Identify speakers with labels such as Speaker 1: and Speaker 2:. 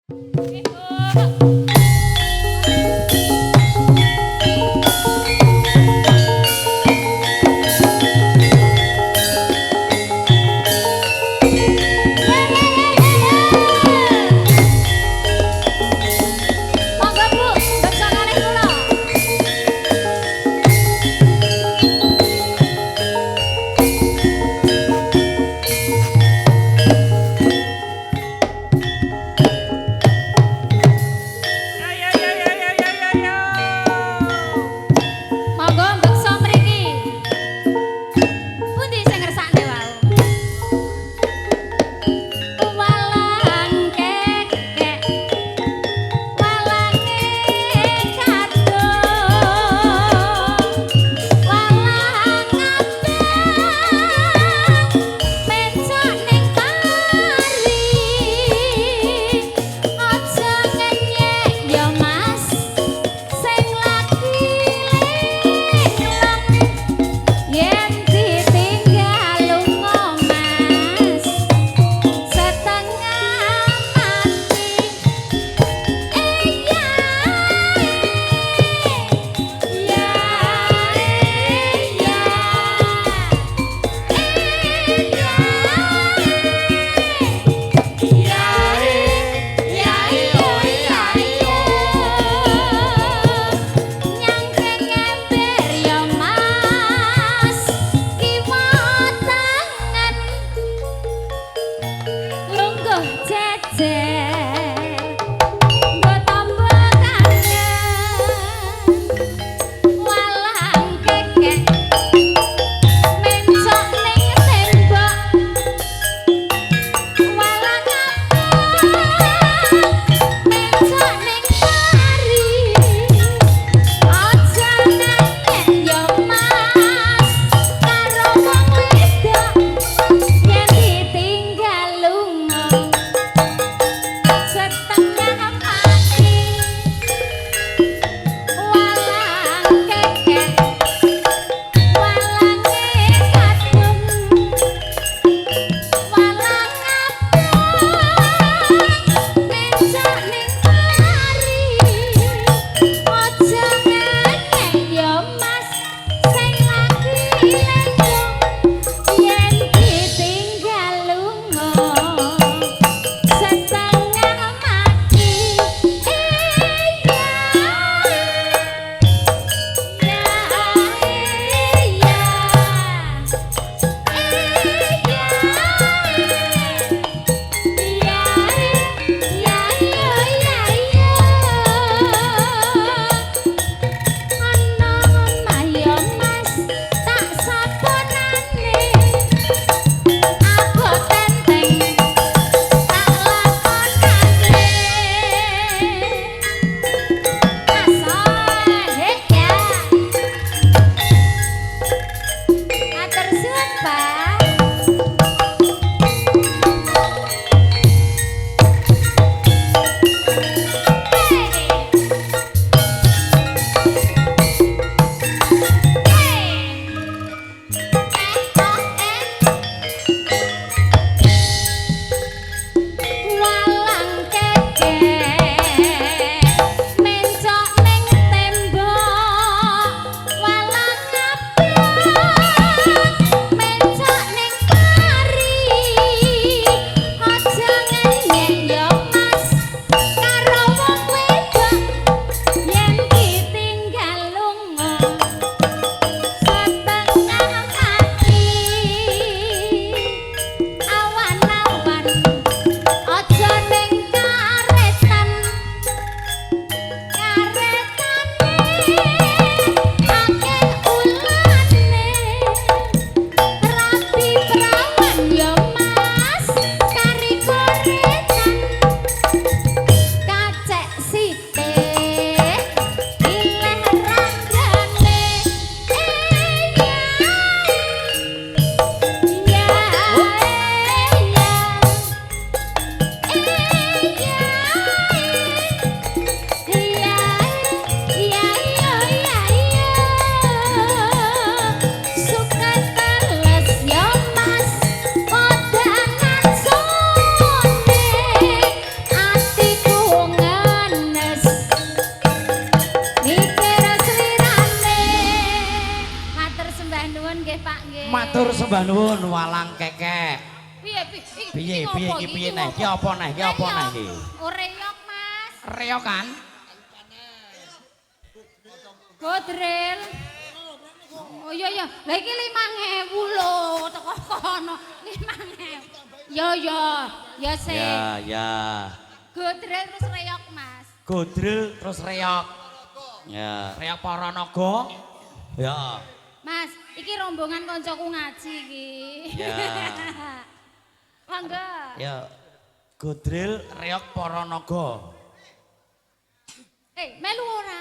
Speaker 1: Nggih, Bu. Monggo, Bu, beksa kalih kula.
Speaker 2: Sembah nuwun walang kekek.
Speaker 1: Piye piye
Speaker 2: Piye piye iki piye neh? Iki apa neh? Iki apa neh iki?
Speaker 1: Oh, reyok, Mas.
Speaker 2: Reyokan?
Speaker 1: Godrel. Oh iya iya, lah iki 5000 lho teko kono. 5000. Ya ya, ya sik.
Speaker 2: Ya ya.
Speaker 1: Godrel terus reyok, Mas.
Speaker 2: Godrel terus reyok. Ya, reyok para naga. Ya.
Speaker 1: Mas, iki rombongan koncoku ngaji iki.
Speaker 2: Ya.
Speaker 1: Monggo.
Speaker 2: Ya. Godrel reyok para naga.
Speaker 1: Eh, melu ora?